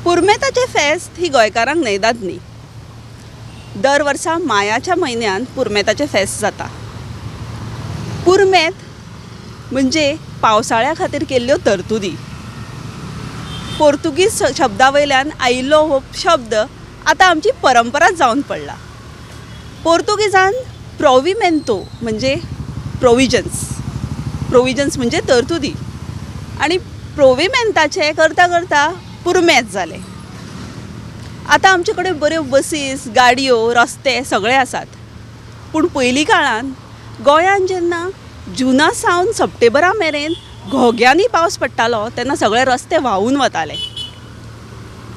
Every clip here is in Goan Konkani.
पुर्मेताचें फेस्त ही गोंयकारांक न्हयदाद न्ही. दर वर्सा मायाच्या म्हयन्यान पुर्मेताचें फेस्त जाता. पुर्मेत म्हणजे पावसाळ्या खातीर केल्ल्यो तरतुदी. पोर्तुगीज शब्दा वयल्यान आयिल्लो हो शब्द आतां आमची परंपराच जावन पडला. पोर्तुगीजान प्रोविमेंतो म्हणजे प्रोविजन्स, प्रोविजन्स म्हणजे तरतुदी, आनी प्रोविमेंताचें करता करता पुर्मेत जालें. आतां आमचे कडेन बऱ्यो बसीस, गाडयो, रस्ते सगळे आसात, पूण पयलीं काळान गोंयांत जेन्ना जुना सावन सप्टेंबरा मेरेन घोग्यांनी पावस पडटालो तेन्ना सगळे रस्ते व्हांवून वताले.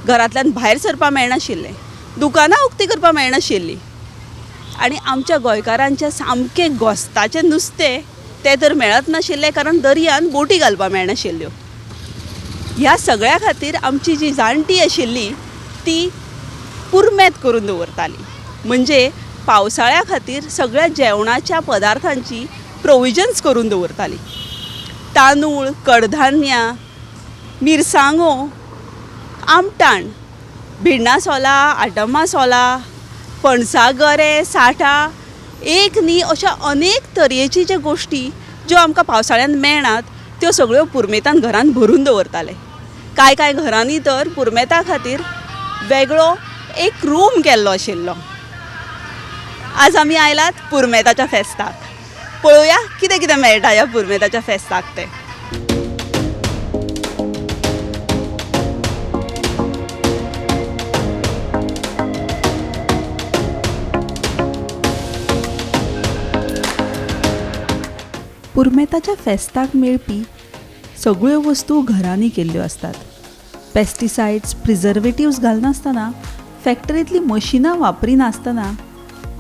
घरांतल्यान भायर सरपाक मेळनाशिल्लें, दुकानां उक्तीं करपाक मेळनाशिल्लीं, आनी आमच्या गोंयकारांचें सामकें घोस्ताचें नुस्तें तें तर मेळत नाशिल्लें, कारण दर्यान बोटी घालपाक मेळनाशिल्ल्यो. ह्या सगळ्या खातीर आमची जी जाणटी आशिल्ली ती पुर्मेत करून दवरताली, म्हणजे पावसाळ्या खातीर सगळ्या जेवणाच्या पदार्थांची प्रोविजन्स करून दवरताली. तांदूळ, कडधान्यां, मिरसांगो, आमटाण, भिण्णां सोलां, आटमां सोलां, पणसा गरे, साठां, एक न्ही अशा अनेक तरेची ज्यो गोश्टी ज्यो आमकां पावसाळ्यान मेळनात त्यो सगळ्यो पुर्मेतान घरान भरून दवरताले. कांय कांय घरांनी तर पुर्मेता खातीर वेगळो एक रूम केल्लो आशिल्लो. आज आमी आयलात पुर्मेताच्या फेस्ताक. पळोवया कितें कितें मेळटा ह्या पुर्मेताच्या फेस्ताक तें. पुर्मेताच्या फेस्ताक मेळपी सगळ्यो वस्तू घरांनी केल्ल्यो आसतात. पेस्टिसायड्स, प्रिजर्वेटिव्स घालनासतना, फॅक्टरींतलीं मशिनां वापरिनासतना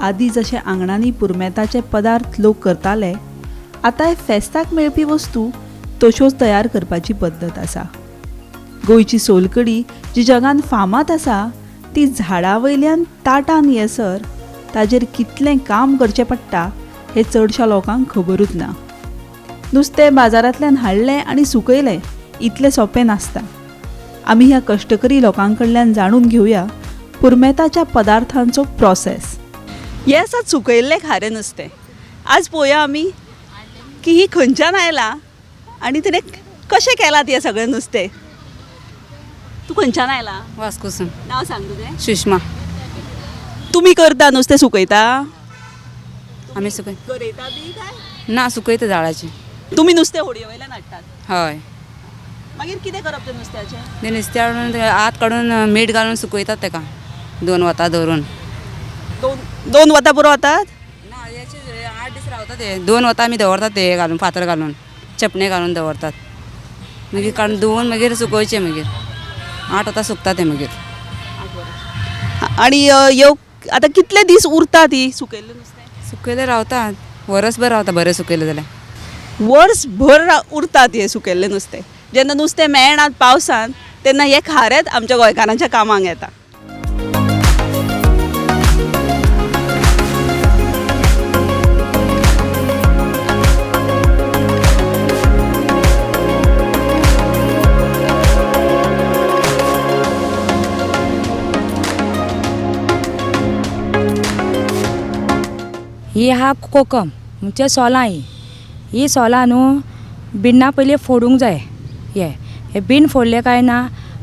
आदी जशे आंगणांनी पुर्मेताचे पदार्थ लोक करताले, आतां फेस्ताक मेळपी वस्तू तश्योच तयार करपाची पद्दत आसा. गोंयची सोलकडी जी जगान फामाद आसा ती झाडा वयल्यान ताटान येसर ताजेर कितलें काम करचें पडटा हें चडश्या लोकांक खबरूच ना. नुस्तें बाजारांतल्यान हाडलें आनी सुकयलें इतलें सोंपें नासता. आमी ह्या कश्टकरी लोकां कडल्यान जाणून घेवया पुर्मेताच्या पदार्थांचो प्रोसेस. हें आसा सुकयल्लें खारें नुस्तें. आज पळोवया आमी की ही खंयच्यान आयलां आनी तिणें कशें केलां तें सगळें नुस्तें. तूं खंयच्यान आयला? वास्कोसून. नांव सांग तुजें. सुषमा. तुमी करता नुस्तें सुकयता? आमी सुकय गरयता बी काय ना, सुकयता झाडाची. तुमी नुस्तें होडये वयल्यान हाडटात? हय. मागीर कितें करप तें नुस्त्याचें? तें नुस्तें हाडून तें आत काडून मीठ घालून सुकयतात तेका 2 वतां धरून. दोन वतां पुरो वतात? ना, हेचे 8 दीस रावता ते. 2 वतां आमी दवरतात ते घालून, फातर घालून, चेपणे घालून दवरतात. मागीर काडून धुवून मागीर सुकोवचें. मागीर 8 वतां सुकता तें मागीर. आनी येव आतां कितले दीस उरता ती सुकयल्लें नुस्तें? सुकयलें रावता वरसभर रावता, बरें सुकयलें जाल्यार. वर्सभर उरतात हें सुकयल्लें नुस्तें. जेन्ना नुस्तें मेळनात पावसान तेन्ना हें खारेंच आमच्या गोंयकारांच्या कामाक येता. ही आहा कोकम म्हणजे सोलां. ही ही सोलां न्हू बिण्णां पयलीं फोडूंक जाय. हे हे बिण्ण फोडलें काय ना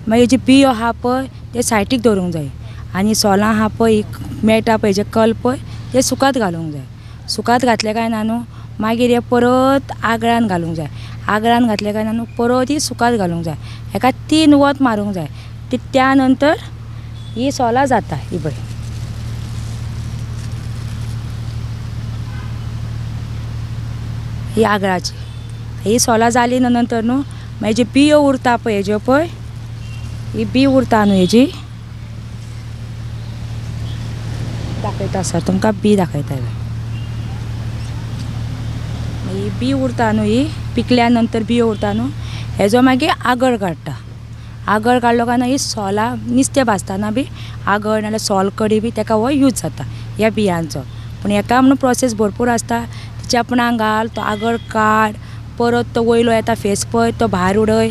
मागीर जी बियो आहा पळय ते सायडीक दवरूंक जाय. आनी सोलां आहा पळय मेळटा पळय जे कल पळय ते सुकात घालूंक जाय. सुकात घातलें काय ना न्हू मागीर हे परत आगळान घालूंक जाय. आगळान घातलें काय ना न्हू परत ही सुकात घालूंक जाय. हेका 3 वत मारूंक जाय. ती त्या नंतर ही सोलां जाता. ही पळय ही आगळाची ही सोलां जाली नंतर न्हू मागीर जी बियो उरता पळय हेज्यो पळय ही बी उरता न्हू हेजी दाखयता सर तुमकां बी दाखयता. ही बी उरता न्हू ही पिकल्या नंतर बियो उरता न्हू हेजो मागीर आगळ काडटा. आगळ काडलो काय ना ही सोलां नुस्तें भाजतना बी आगळ नाल्यार सोल कडी बी तेका हो यूज जाता ह्या बियांचो. पूण हेका म्हणून प्रोसेस भरपूर आसता. चेपणां घाल, तो आगळ काड, परत तो वयलो येता फेस पळय तो भायर उडय,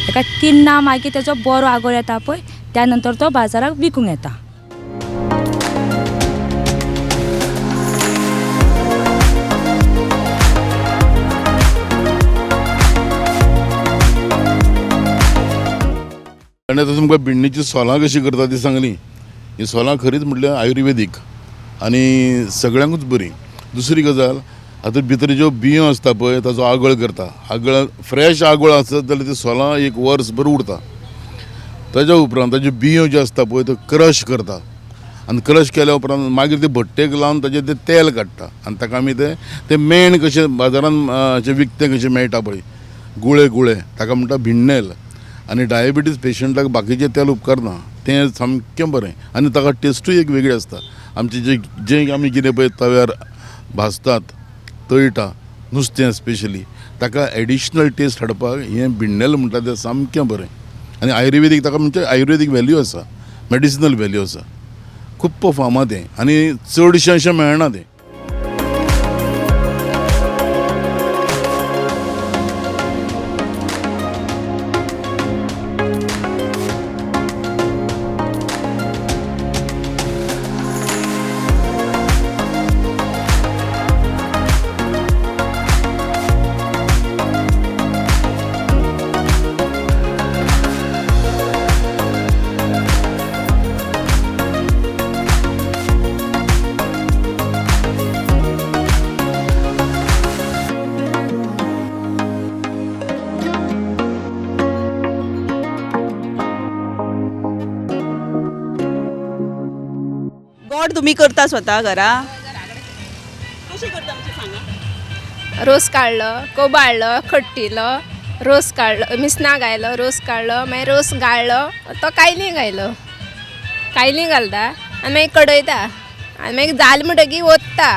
हेका 3 मागीर तेजो बरो आगळ येता पळय त्या नंतर तो बाजाराक विकूंक येता. आनी आतां तुमकां बिण्णीची सोलां कशीं करता ती सांगली. ही सोलां खरीच म्हटल्यार आयुर्वेदीक आनी सगळ्यांकूच बरी. दुसरी गजाल, आतां भितर ज्यो बियो आसता पळय ताचो आगळ करता. आगळ फ्रेश आगळ आसत जाल्यार ती सोलां एक वर्स भर उरता. ताज्या उपरांत ताज्यो बियो ज्यो आसता पळय त्यो क्रश करता आनी क्रश केल्या उपरांत मागीर ते भट्टेक लावन ताजें तें तेल काडटा आनी ताका आमी तें मेण कशें बाजारान अशें विकतें कशें मेळटा पळय, गुळे गुळे, ताका म्हणटा भिण्णेल. आनी डायबिटीज पेशंटाक बाकीचें तेल उपकारना, तें सामकें बरें आनी ताका टेस्टूय एक वेगळी आसता. आमचें जें जें आमी कितें पळय तव्यार भाजतात, तळटा नुस्तें स्पेशली, ताका एडिशनल टेस्ट हाडपाक हें भिण्णेल म्हणटा तें सामकें बरें. आनी आयुर्वेदीक ताका म्हणजे आयुर्वेदीक वेल्यू आसा, मेडिसिनल वेल्यू आसा, खूब फामाद तें आनी चडशें अशें मेळना तें. गोड तुमी करता स्वता घरा? कशें करता मातशें सांगा. रोस काडलो, कोबाळलो, खट्टिलो, रोस काडलो, मिसना घायलो, रोस काडलो, मागीर रोस गाळ्ळो, तो कायली घायलो, कायली घालता आनी मागीर कडयता आनी मागीर जालें म्हणटगीर ओतता,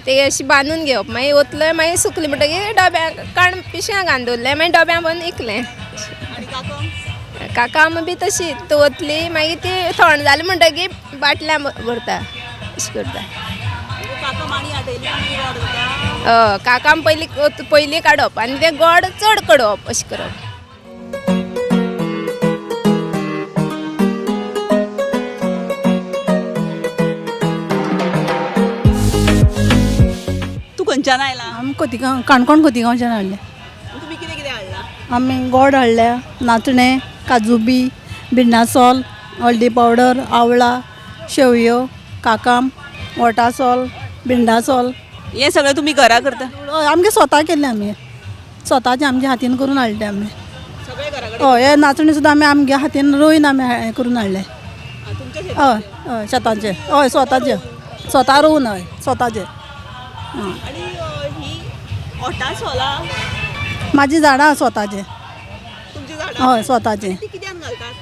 ते अशी बांदून घेवप, मागीर ओतलें, मागीर सुकलें म्हणटगीर डब्याक काण पिशव्यां घालून दवरलें, मागीर डब्यां भरून विकलें. आनी काकम? काकाम बी तशी ओतली, मागीर ती थंड जाली म्हणटगीर बाटल्यां भरता, अशें करता. काकम आनी आटयली आनी गोड जाता? हय, काकाम पयलीं पयलीं काडप आनी तें गोड चड कडोवप, अशें करप. तूं खंयच्यान आयला? आमी खोतिगांव, काणकोण खोतिगांवच्यान हाडलें. तुमी कितें कितें हाडलां? आमी गोड हाडल्या, नाचणें, काजू बी, भिण्णा सोल, हळदी पावडर, आवळा, शेवयो, काकाम, वटा सोल, भिंडा सोल. हें सगळें तुमी घरा करता? हय, आमगे स्वता केल्लें, आमी स्वताचें आमच्या हातीन करून हाडलें आमी. सगळें घरा कडेन? हय, हें नाचणें सुद्दां आमी आमगे हातीन रोयन आमी हें करून हाडलें. तुमच्या? हय हय, शेताचें, हय, स्वताचें, स्वता रोवन, हय, स्वताचें. आनी ही ओटा सोलां? म्हाजी झाडां स्वताचें. तुमची झाडां? हय, स्वताचें. ती कित्यान घालतात?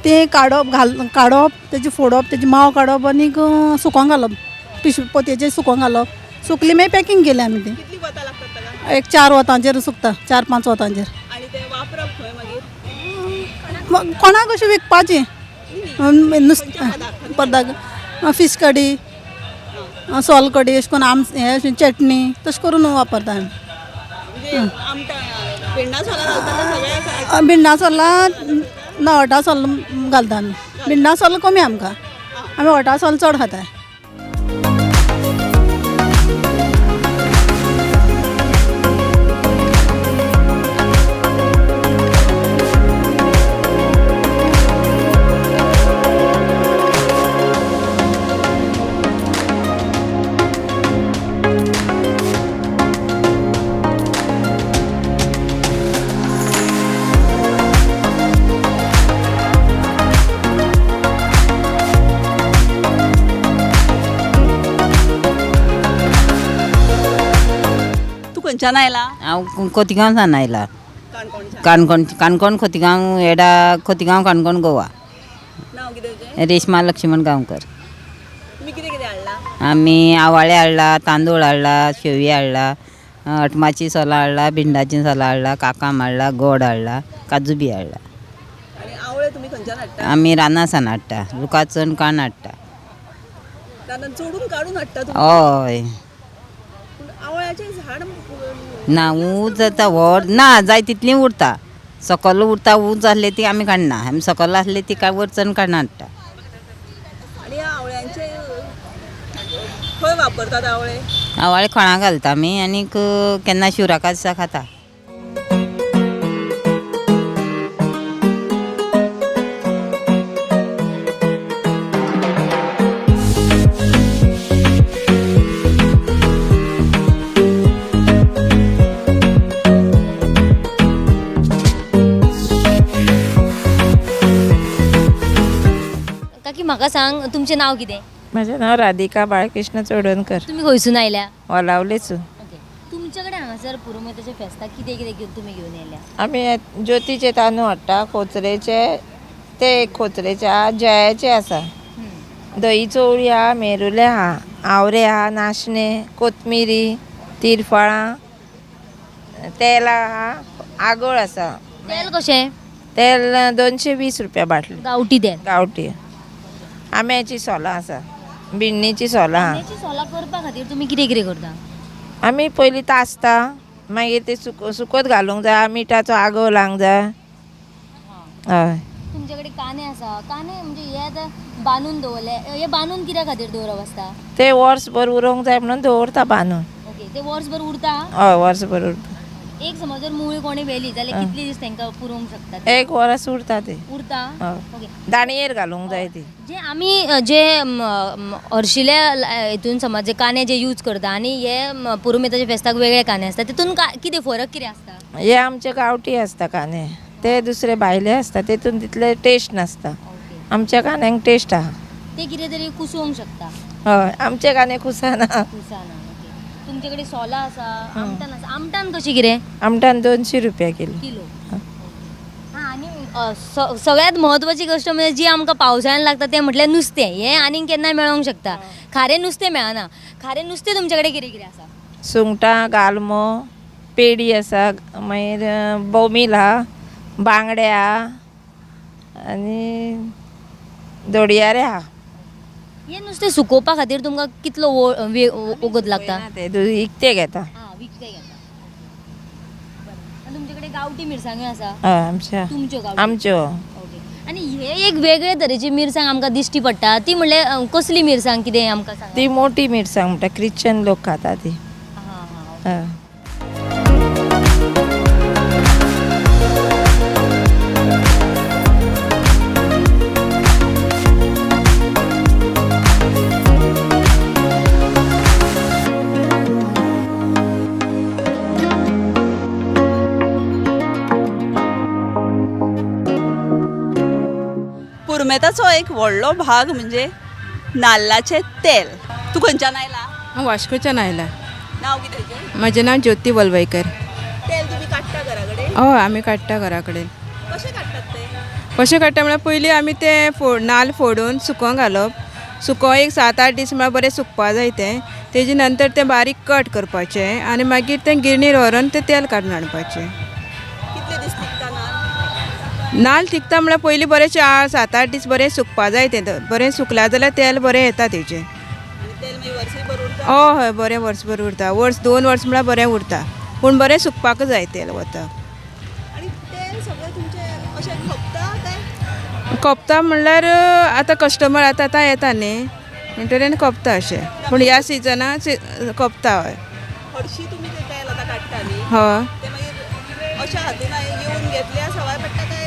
तें काडप, घाल काडप, तेजें फोडप, तेजें माव काडप आनीक सुकोंक घालप, पिशवी पोतयेचेर सुकोंक घालप, सुकली मागीर पॅकींग केलें आमी तें. कितलीं वतां लागतात ताका? एक 4 वतांचेर सुकता, 4-5 वतांचेर. आनी तें वापरप खंय मागीर? कोणाक अशें विकपाचें नुस्तें पदार्थ, फीश कडी, सोल कडी, अशें करून आम हें अशें चटणी तशें करून वापरता आमी. म्हणजे आमटां भिंडा सोलां घालतात सगळ्या? भिंडा सोलां ना, वटा सोल घालता आमी. भिंडा सोल कमी आमकां, आमी वटा सोल चड खाता. तूं खंयच्यान आयला? हांव खोतिगांव सान आयला. काणकोणच्यान? काणकोण, काणकोण खोतिगांव, येडा खोतिगांव, काणकोण गोवा. नांव कितें तुजें? रेश्मा लक्ष्मण गांवकर. तुमी कितें कितें हाडलां? आमी आवाळे हाडला, तांदूळ हाडला, शेवी हाडला, अटमाची सोलां हाडला, भिंडाची सोलां हाडला, काकाम हाडला, गोड हाडला, काजू बी हाडला. आनी आवळे तुमी खंयच्यान हाडटा? आमी रानां सान हाडटा, रुखाचन काण हाडटा. रानान चोडून काडून हाडटा तुमी? हय. पूण आवळ्याचें झाड ना, ऊंच जाता व्हड ना, जाय तितलीं उरता. सकल उरता उंच आसले ती आमी काडना, आमी सकल आसले ती काय वरच्यान काडून हाडटा. आनी ह्या आवळ्यांचे खंय वापरतात आवळे? आवाळे खणाक घालता आमी आनीक केन्ना शिवराका दिसा खाता. काकी म्हाका सांग तुमचें नांव कितें? म्हजें नांव राधिका बाळकृष्ण चोडणकर. तुमी खंयसून आयल्या? वालावलेसून. ओके, तुमचे कडेन हांगासर पुरुमेंताच्या फेस्ताक कितें कितें घेवन तुमी घेवन येयल्या? आमी ज्योतीचे तांदूळ हाडटा, कोचरेचे ते एक कोचरेचे आहा, जयाचे आसा, दही चवळी आहा, मेरुले आहा, आवरे आहा, नाशणे, कोथमिरी, तिरफळां, तेल आहा, आगोळ आसा. तेल कशें? तेल 220 रुपया बाटली. गांवठी तेल? गांवठी. आंब्याची सोलां आसा, बिण्णीची सोलां आहा. आंब्याची सोलां करपा खातीर तुमी कितें कितें करता? आमी पयलीं तासता, मागीर ते सुकोत घालूंक जाय, मिठाचो आगो लावंक जाय. हय. तुमचे कडेन कांदे आसा, कांदे म्हणजे हे आतां बांदून दवरले, हे बांदून कित्या खातीर दवरप आसता? ते वर्सभर उरोंक जाय म्हणून दवरता बांदून. ओके, ते वर्सभर उरता? हय, वर्सभर उरता. एक समज जर मुळी कोणी व्हेली जाल्यार कितले दीस तांकां पुरोवंक शकता? एक वरस उरता ते. उरता? हय. ओके. दाणयेर घालूंक जाय ती. जे आमी जे हरशिल्या हितून समज जे कांदे जे यूज करता आनी हे पुरुमेंताच्या फेस्ताक वेगळे कांदे आसता, तितून कितें फरक कितें आसता? हे आमचे गांवठी आसता कांदे, ते दुसरे भायले आसता, तेतून तितले टेस्ट नासता. आमच्या कांद्यांक टेस्ट आहा. ते कितें तरी कुसोवंक शकता. हय, आमचे कांदे कुसना. कुसना. तुमचे कडेन सोलां आसा, आमटान आसा. आमटान कशी कितें? आमटान 200 रुपया किलो. किलो. हां, आनी सगळ्यांत म्हत्वाची गोश्ट म्हणजे जी आमकां पावसाळ्यान लागता तें म्हटल्यार नुस्तें. हें आनीक केन्नाय मेळोंक शकता, खारें नुस्तें मेळना. खारें नुस्तें तुमचे कडेन कितें कितें आसा? सुंगटां, गालमो, पेडी आसा, मागीर बोमील आहा, बांगडे आहा आनी दोडयारे आहा. हें नुस्तें सुकोवपा खातीर तुमकां कितलो वगत लागता? ते विकते घेता. आं, विकते घेता. बरें, तुमचे कडेन गांवठी मिरसांग्यो आसा? हय, आमच्या. तुमच्यो गांवठी? आमच्यो. ओके. आनी हे एक वेगळे तरेची मिरसांग आमकां दिश्टी पडटा, ती म्हणल्यार कसली मिरसांग कितें आमकां सांगा? ती मोठी मिरसांग म्हणटा, क्रिश्चन लोक खाता ती. हय. पुरुमेंताचो एक व्हडलो भाग म्हणजे नाल्लाचें तेल. तूं खंयच्यान आयला? हांव वास्कोच्यान आयला. नांव कितें तुजें? म्हजें नांव ज्योती वलवयकर. तेल तुमी काडटा घरा कडेन? हय, आमी काडटा घरा कडेन. कशें काडटात तें? कशें काडटा म्हळ्यार पयलीं आमी तें नाल्ल फोडून सुकोंक घालप, सुको एक 7-8 दीस म्हळ्यार बरें सुकपा जाय तें. तेजे नंतर तें बारीक कट करपाचें आनी मागीर तें गिरणीर व्हरोन तें तेल काडून हाडपाचें. कितले दीस तिगता नाल्ल? नाल्ल तिगता म्हळ्यार पयलीं बरें 4-7-8 दीस बरें सुकपा जाय तें, बरें सुकल्या जाल्यार तेल बरें येता तेजें. तेल मागीर वर्सभर उरता? हय हय, बरें वर्सभर उरता. वर्स 2 वर्स म्हळ्यार बरें उरता, पूण बरें सुकपाक जाय तेल वता. आनी तेल सगळें तुमचें अशें खपता काय? खपता म्हणल्यार आतां कस्टमर आतां आतां येता न्ही, म्हणटरीर खपता अशें, पूण ह्या सिजनाक खपता. हय. हरशीं तुमी तें तेल आतां काडटा न्ही, हय, तें मागीर अशें हातून येवन घेतल्यार सवाय पडटा काय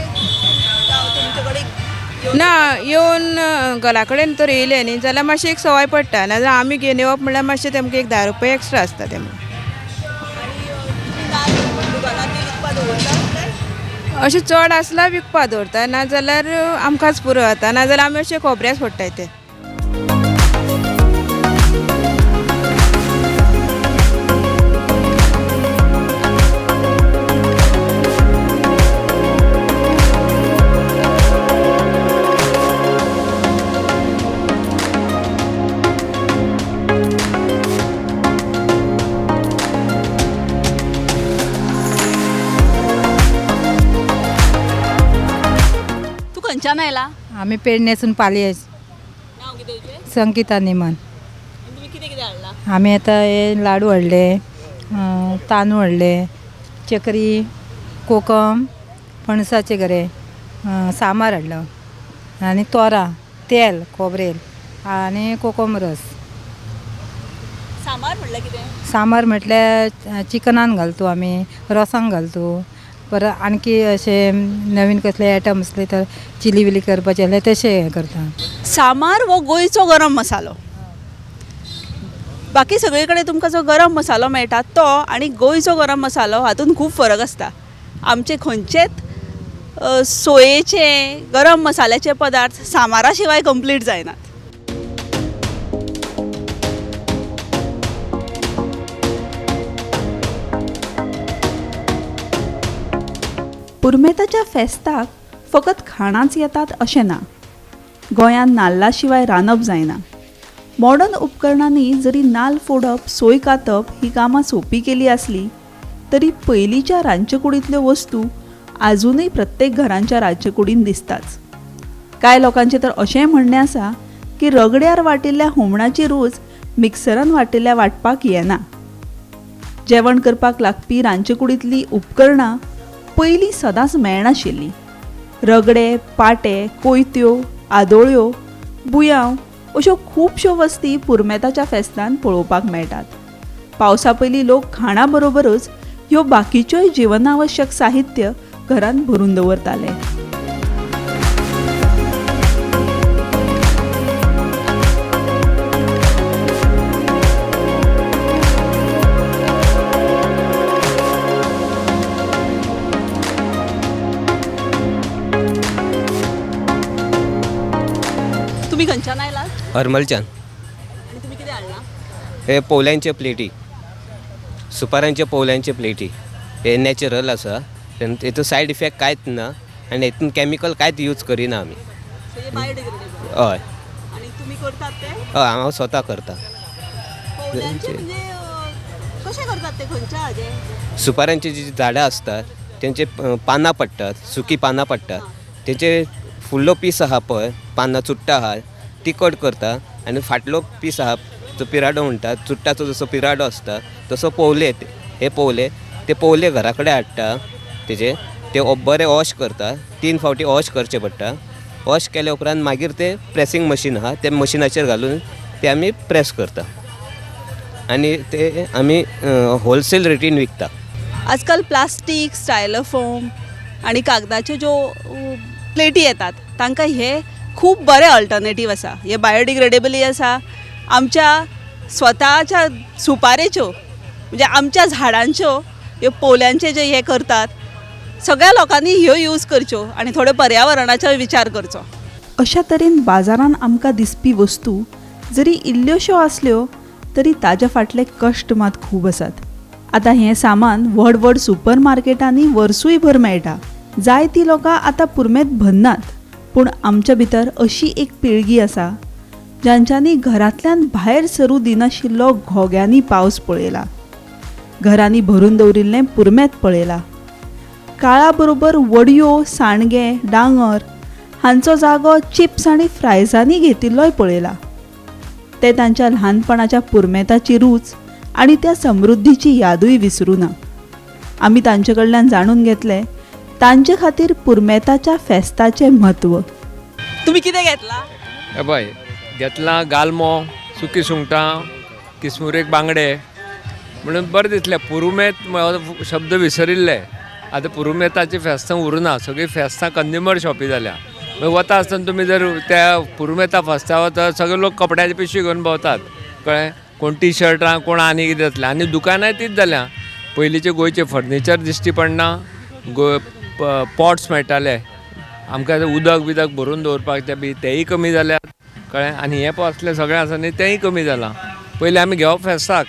तुमचे कडेन? ना, येवन घरा कडेन तर येयलें न्ही जाल्यार मातशें एक सवाय पडटा, नाजाल्यार आमी घेवन येवप म्हणल्यार मातशें तेमकां एक 10 रुपया एक्स्ट्रा आसता तें. अशें चड आसल्यार विकपा दवरता, नाजाल्यार आमकांच पुरो जाता, नाजाल्यार आमी अशें खोबऱ्याक फोडटाय तें. खंयच्यान आयला? आमी पेडणेसून पालये. नांव कितें तुजें? संगीता निमन. तुमी कितें कितें हाडला? आमी आतां हे लाडू हाडले, तांदूळ हाडले, चकरी, कोकम, पणसाचे गरे, सांबार हाडलो आनी तोरां, तेल, खोबरेल आनी कोकम रस. सांबार म्हणल्यार कितें? सांबार म्हटल्यार चिकनान घालतो आमी, रोसांक घालतो. परत आणखी अशे नवीन कसले आयटम आसले तर चिली विली करपाचे जाल्यार तशें हें करता. सांबार हो गोंयचो गरम मसालो. बाकी सगळे कडेन तुमकां जो गरम मसालो मेळटा तो आनी गोंयचो गरम मसालो हातूंत खूब फरक आसता. आमचे खंयचेच सोयेचे गरम मसाल्याचे पदार्थ सांबारा शिवाय कंप्लीट जायनात. पुर्मेताच्या फेस्ताक फकत खाणांच येतात अशें ना. गोंयांत नाल्ला शिवाय रांदप जायना. मॉडर्न उपकरणांनी जरी नाल्ल फोडप, सोय कातप ही कामां सोंपी केली आसली तरी पयलींच्या रांदचेकुडींतल्यो वस्तू आजुनूय प्रत्येक घरांच्या रांदचेकुडींत दिसताच. कांय लोकांचें तर अशेंय म्हणणें आसा की रगड्यार वाटिल्ल्या हुमणाची रूच मिक्सरान वाटिल्ल्या वांटपाक येना. जेवण करपाक लागपी रांदचेकुडींतलीं उपकरणां पयलीं सदांच मेळनाशिल्लीं. रगडे, पाटे, कोयत्यो, आदोळ्यो, बुयांव अश्यो खुबश्यो वस्ती पुर्मेताच्या फेस्तान पळोवपाक मेळटात. पावसा पयलीं लोक खाणा बरोबरूच ह्यो बाकीच्योय जिवनावश्यक साहित्य घरांत भरून दवरताले. तुमी खंयच्यान आयला? हरमलच्यान. आनी तुमी कितें हाडलां? हे पोवल्यांचे प्लेटी, सुपारांचे पोवल्यांचे प्लेटी. हे नॅचरल आसा, हेतून सायड इफेक्ट कांयच ना आनी हेतून कॅमिकल कांयच यूज करिना आमी. हय. आनी तुमी करतात ते? हय, हांव स्वता करता. पोवल्यांचे म्हणजे कशें करतात ते, खंयच्या हाजे? सुपारांची जी झाडां आसतात तेंचे पानां पडटात, सुकी पानां पडटात, तेंचे फुडलो पीस आहा पळय, पानां चुट्टां आहा ती कट करता आनी फाटलो पीस आहा जो पिराडो म्हणटा, चुट्टाचो जसो पिराडो आसता तसो पोवले, हे पोवले ते पोवले घरा कडेन हाडटा, तेजे ते बरे वॉश करता, 3 फावटी वॉश करचे पडटा. वॉश केले उपरांत मागीर ते प्रेसींग मशीन आहा ते मशिनाचेर घालून ते आमी प्रेस करता आनी ते आमी होलसेल रेटीन विकता. आजकाल प्लास्टीक, स्टायलोफोम आनी कागदाच्यो ज्यो प्लेटी येतात तांकां हे खूब बरें अल्टरनेटीव आसा. हे बायोडिग्रेडेबलय आसा, आमच्या स्वताच्या सुपारेच्यो म्हणजे आमच्या झाडांच्यो ह्यो पोवल्यांचे जे हे करतात, सगळ्या लोकांनी ह्यो यूज करच्यो आनी थोडे पर्यावरणाचोय विचार करचो. अशा तरेन बाजारान आमकां दिसपी वस्तू जरी इल्ल्योश्यो आसल्यो तरी ताज्या फाटले कश्ट मात खूब आसात. आतां हें सामान व्हड व्हड सुपर मार्केटांनी वर्सूय भर मेळटा. जायतीं लोकां आतां पुर्मेत भरनात, पूण आमच्या भितर अशी एक पिळगी आसा जांच्यांनी घरांतल्यान भायर सरूं दिनाशिल्लो घोग्यांनी पावस पळयला, घरांनी भरून दवरिल्लें पुर्मेत पळयला. काळा बरोबर वडयो, सांडगे, डांगर हांचो जागो चिप्स आनी फ्रायजांनी घेतिल्लोय पळयला. ते तांच्या ल्हानपणाच्या पुर्मेताची रूच आनी त्या समृद्धीची यादूय विसरूं ना. आमी तांचे कडल्यान जाणून घेतले तांचे खातीर पुर्मेताच्या फेस्ताचें म्हत्व. तुमी कितें घेतलां? हे पळय, घेतलां गालमो, सुकी सुंगटां, किसमुरेक बांगडे, म्हणून बरें दिसलें. पुरुमेत शब्द विसरिल्ले, आतां पुरुमेताची फेस्तां उरुना, सगळीं फेस्तां कंज्युमर शॉपी जाल्या. मागीर वता आसतना तुमी जर त्या पुरुमेता फेस्ता वता, सगळे लोक कपड्याची पिशवी घेवन भोंवतात, कळ्ळें? कोण टी शर्टां, कोण आनी कितें जातलें. आनी दुकानांय तीच जाल्या. पयलींचें गोंयचें फर्निचर दिश्टी पडना, पॉट्स मेळटाले आमकां, उदक बिदक भरून दवरपाक ते बी तेय कमी जाल्यात, कळ्ळें? आनी हें पळय असलें सगळें आसा न्ही, तेंय कमी जालां. पयलीं आमी घेवप फेस्ताक,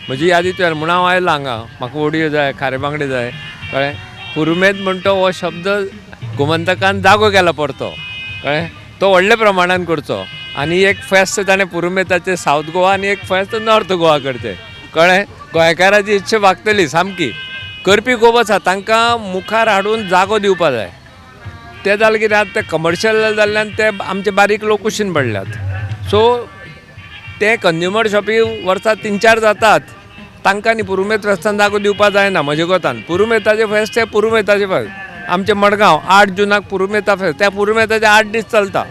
म्हजी यादी तयार म्हणून हांव आयलो हांगा, म्हाका वडयो जाय, खारे बांगडे जाय, कळ्ळें? पुरुमेत म्हणटा हो शब्द गोमंतकान जागो केला परतो, कळ्ळें? तो व्हडल्या प्रमाणान करचो आनी एक फेस्त ताणें पुरुमेताचें सावथ गोवा आनी एक फेस्त नॉर्थ गोवा करचें, कळ्ळें? गोंयकाराची इच्छा भागतली सामकी. करपी खूब आसा, तांकां मुखार हाडून जागो दिवपा जाय. तें जालें कितें, आतां तें कमर्शियल जाल्ल्यान ते आमचे बारीक लोक कुशीन पडल्यात. सो ते कंज्युमर शॉपी वर्सां 3-4 जातात, तांकां न्ही पुरुमेत फेस्तान जागो दिवपा जायना. म्हज्या कोतान पुरुमेताचें फेस्त हें पुरुमेताचें फेस्त, आमचें मडगांव 8 जुनाक पुरुमेता फेस्त, त्या पुरुमेताचे 8 दीस चलता.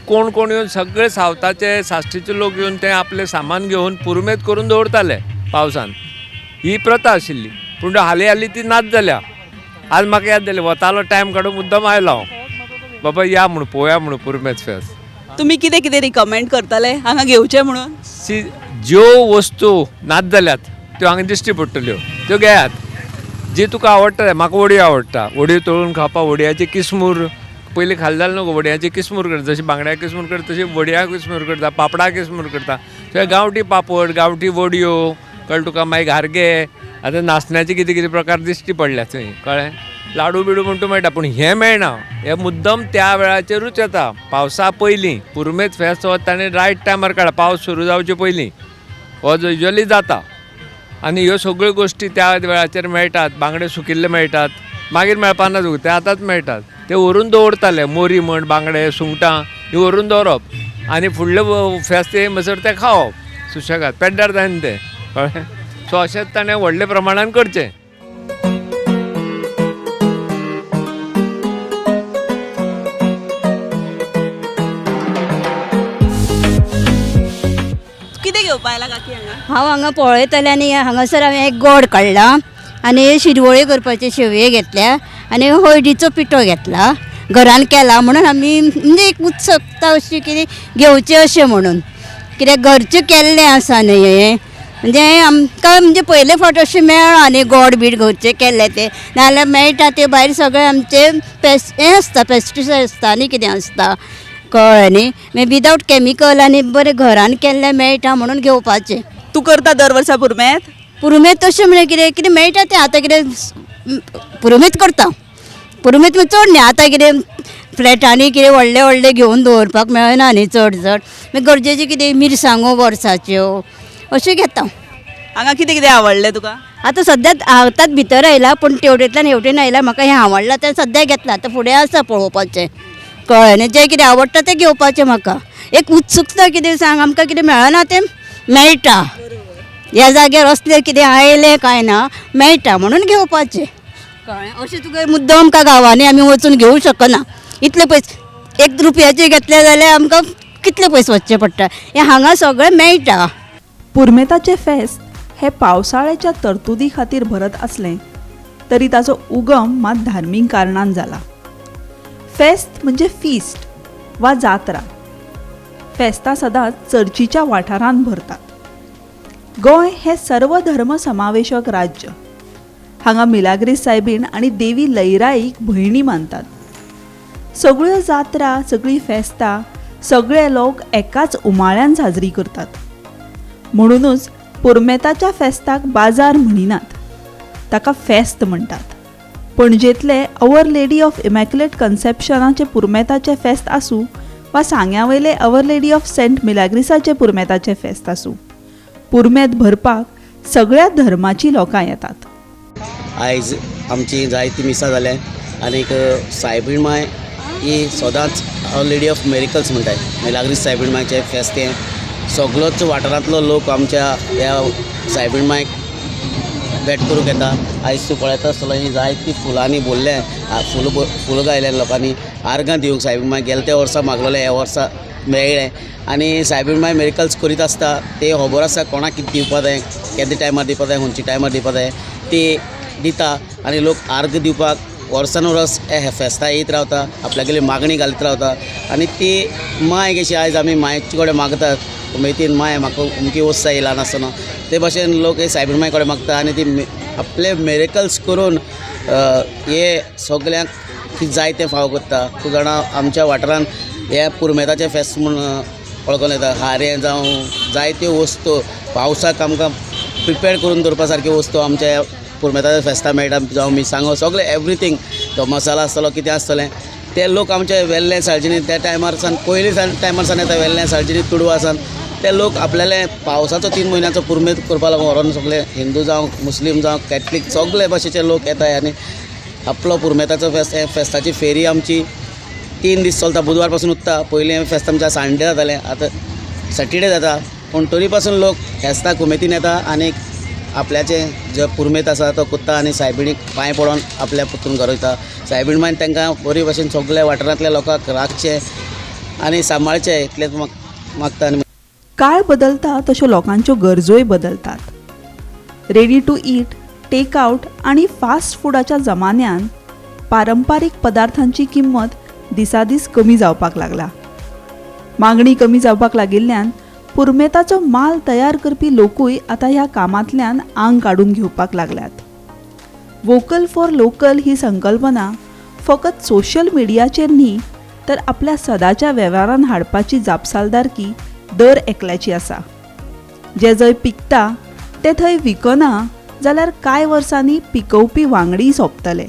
कोण कोण येवन सगळे सावथाचे साश्टीचे लोक येवन ते आपलें सामान घेवन पुरुमेत करून दवरताले पावसान. ही प्रथा आशिल्ली, पूण हालीं हालीं ती नाच जाल्या. आज म्हाका याद जाली, वतालो टायम काडून मुद्दम आयलो हांव, बाबा या म्हूण पळोवया म्हूण पुरुमेत फेस्त. तुमी कितें कितें रिकमेंड करतले हांगा घेवचें म्हणून? सी, ज्यो वस्तू नाच जाल्यात त्यो हांगा दिश्टी पडटल्यो, त्यो घेयात. जी तुका आवडटा, म्हाका वडयो आवडटा, वडयो तळून खावपाक, वडयाची किसमूर पयलीं खाली जालें न्हू, वडयांची किसमूर करता, जशी बांगड्या किसमूर करता तशी वडया किसमूर करता, पापडा किसमूर करता. सगळे गांवठी पापड, गांवठी वडयो, कळ्ळें तुका, मागीर घारगे, आतां नाचण्याचे कितें कितें प्रकार दिश्टी पडल्या थंय, कळ्ळें. लाडू बिडू म्हण तूं मेळटा, पूण हें मेळना. हें मुद्दम त्या वेळाचेरूच येता, पावसा पयलीं. पुरुमेत फेस्त हो ताणें रायट टायमार काडला, पावस सुरू जावचे पयलीं हो युजली जाता. आनी ह्यो सगळ्यो गोश्टी त्या वेळाचेर मेळटात. बांगडे सुकिल्ले मेळटात, मागीर मेळपा ना तुका, ते आतांच मेळटात. ते व्हरून दवरताले, मोरी म्हण, बांगडे, सुंगटां ही व्हरून दवरप आनी फुडले फेस्त येय म्हणसर तें खावप सुशेगाद, पेड्ड्यार जायना तें, कळ्ळें. सो अशेंच ताणें व्हडले प्रमाणान करचें. कितें घेवपा आयला काकी हांगा? हांव हांगा पळयतालें आनी हांगासर हांवें एक गोड काडला आनी शिरवळ्यो करपाचे शेवयो घेतल्या आनी हळदीचो पिठो घेतला. घरान केला म्हणून आमी म्हणजे एक उत्सुकता अशी कितें घेवचें अशें म्हणून, कित्याक घरचें केल्लें आसा न्हय हें, म्हणजे आमकां म्हणजे पयले फावट अशें मेळ्ळां न्ही गोड बीड घरचें केल्लें तें, नाजाल्यार मेळटा तें भायर सगळें आमचें हें आसता, पेस्टिसायड आसता आनी कितें आसता, कळ्ळें न्ही. मागीर विदावट कॅमिकल आनी बरें घरान केल्लें मेळटा म्हणून घेवपाचें. तूं करता दर वर्सा पुरुमेत? पुरुमेत तशें म्हळ्यार कितें कितें मेळटा तें आतां कितें पुरुमेत करता, पुरुमेत चड न्ही, आतां कितें फ्लॅटांनी कितें व्हडलें व्हडलें घेवन दवरपाक मेळना न्ही चड चड, मागीर गरजेचें कितें मिरसांगो वर्साच्यो अशें घेता. हांगा कितें कितें आवडलें तुका? आतां सद्याक आतांच भितर आयला, पूण तेवटेंतल्यान हेवटेन आयला, म्हाका हें आवडलां तें सद्याक घेतलां, आतां फुडें आसा पळोवपाचें, कळ्ळें न्ही. जें कितें आवडटा तें घेवपाचें, म्हाका एक उत्सुकता कितें सांग, आमकां कितें मेळना तें मेळटा ह्या जाग्यार, असलें कितें आयलें काय ना मेळटा म्हणून घेवपाचें, कळ्ळें. अशें तुका मुद्दम आमकां गांवांनी आमी वचून घेवंक शकना, इतले पयशे 1 रुपयाचे घेतले जाल्यार आमकां कितले पयशे वचचे पडटा, हें हांगा सगळें मेळटा. पुरुमेताचें फेस्त हें पावसाळ्याच्या तरतुदी खातीर भरत आसलें तरी ताचो उगम मात धार्मीक कारणान जाला. फेस्त म्हणजे फिस्ट वा जात्रा. फेस्तां सदांच चर्चीच्या वाठारांत भरतात. गोंय हें सर्वधर्म समावेशक राज्य. हांगा मिलाग्रीस सायबीण आनी देवी लैराईक भयणी मानतात. सगळ्यो जात्रा, सगळीं फेस्तां सगळे लोक एकाच उमाळ्यान साजरी करतात. म्हणुनूच पुरुमेताच्या फेस्ताक बाजार म्हणिनात, ताका फेस्त म्हणटात. पणजेंतले our lady of immaculate कन्सेप्शनाचें पुरुमेताचें फेस्त आसूं वा सांग्या वयले our lady of Saint मिलाग्रिसाचें पुरुमेताचें फेस्त आसूं, पुरुमेत भरपाक सगळ्या धर्माचीं लोकां येतात. आयज आमची जायती मिसां जाल्या आनीक सायबीण माय ही सदांच our lady of miracles म्हणटाय, मिलाग्रीस सायबीण मायचें फेस्त हें सगळोच वाठारांतलो लोक आमच्या ह्या सायबीण मायक भेट करूंक येता. आयज तूं पळयता आसतलो ही जायतीं फुलांनी भरल्या, फुलां गायल्या लोकांनी आर्गां दिवंक सायबीण माय. गेल्या त्या वर्सा मागलेलें, ह्या वर्सा मेळ्ळें. आनी सायबीण माय मिरेकल्स करीत आसता, तें खबर आसा कोणाक कितें दिवपा जाय, केन्ना टायमार दिवपा जाय, खंयच्या टायमार दिवपा जाय ती दिता. आनी लोक आर्ग दिवपाक वर्सान वर्स हे फेस्तां येयत रावता, आपल्यागेली मागणी घालीत रावता. आनी ती माय कशी आयज आमी मायचे कडेन मागतात उमेदीन, माय म्हाका अमकी वस्त जाय ल्हान आसतना, ते भाशेन लोक हे सायबीण माय कडेन मागता. आनी ती आपले मिरेकल्स करून हे सगल्यांक कितें जाय तें फावो करता. तूं जाणा आमच्या वाठारान हे पुरुमेताचें फेस्त म्हूण वळखून येता. हारें जावं जायत्यो वस्तू पावसाक आमकां प्रिपेर करून दवरपा सारक्यो वस्तू आमच्या पुरुमेताच्या फेस्तां मेळटा, जावं मिरसांगो सगळें एवरीथींग, तो मसाला आसतलो कितें आसतलें ते लोक आमचे वेल्ले साळजिणी त्या टायमार सान पयलीं सान टायमार सान येता. वेल्ले साळजिणी तुडवा सान ते लोक आपल्याले पावसाचो 3 म्हयन्याचो पुरुमेत करपा लागून व्हरोन सगळे हिंदू जावं मुस्लीम जावं कॅथलीक सगळे भाशेचे लोक येता आनी आपलो पुरुमेताचो फेस्त. फेस्ताची फेरी आमची 3 दीस चलता, बुधवार पासून उत्ता. पयलीं फेस्त आमच्या संडे जातालें, आतां सॅटर्डे जाता, पूण तरी पासून लोक फेस्ताक उमेदीन येता आनी आपल्याचें जे पुरुमेंत आसा तो कोत्ता आनी सायबिणीक पांय पडोन आपल्या पुतून घरा वयता. सायबीण मायन तांकां बरी भशेन सगल्या वाठारांतल्या लोकांक राखचें आनी सांबाळचें इतलेंच मागता. आनी काळ बदलता तश्यो लोकांच्यो गरजोय बदलतात. Ready to eat, take out आनी फास्ट फुडाच्या जमान्यान पारंपारीक पदार्थांची किंमत दिसादीस कमी जावपाक लागला. मागणी कमी जावपाक लागिल्ल्यान पुरुमेताचो माल तयार करपी लोकूय आतां ह्या कामांतल्यान आंग काडून घेवपाक लागल्यात. वोकल फॉर लोकल ही संकल्पना फकत सोशल मिडियाचेर न्ही तर आपल्या सदाच्या वेव्हारान हाडपाची जापसालदारकी दर एकल्याची आसा. जे जंय पिकता ते थंय विकना जाल्यार कांय वर्सांनी पिकोवपी वांगडीय सोंपतले.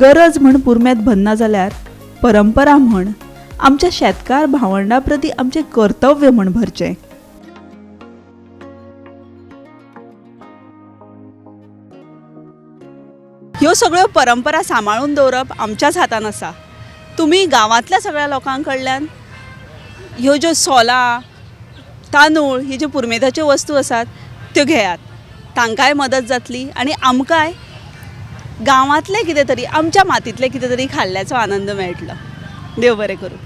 गरज म्हण पुरुमेंत भरना जाल्यार परंपरा म्हण आमच्या शेतकार भावंडा प्रती आमचें कर्तव्य म्हण भरचें. ह्यो सगळ्यो परंपरा सांबाळून दवरप आमच्याच हातान आसा. तुमी गांवांतल्या सगळ्या लोकां कडल्यान ह्यो ज्यो सोलां, तांदूळ, ही ज्यो पुरुमेंताच्यो वस्तू आसात त्यो घेयात. तांकांय मदत जातली आनी आमकांय गांवांतलें कितें तरी, आमच्या मातींतलें कितें तरी खाल्ल्याचो आनंद मेळटलो. देव बरें करूं.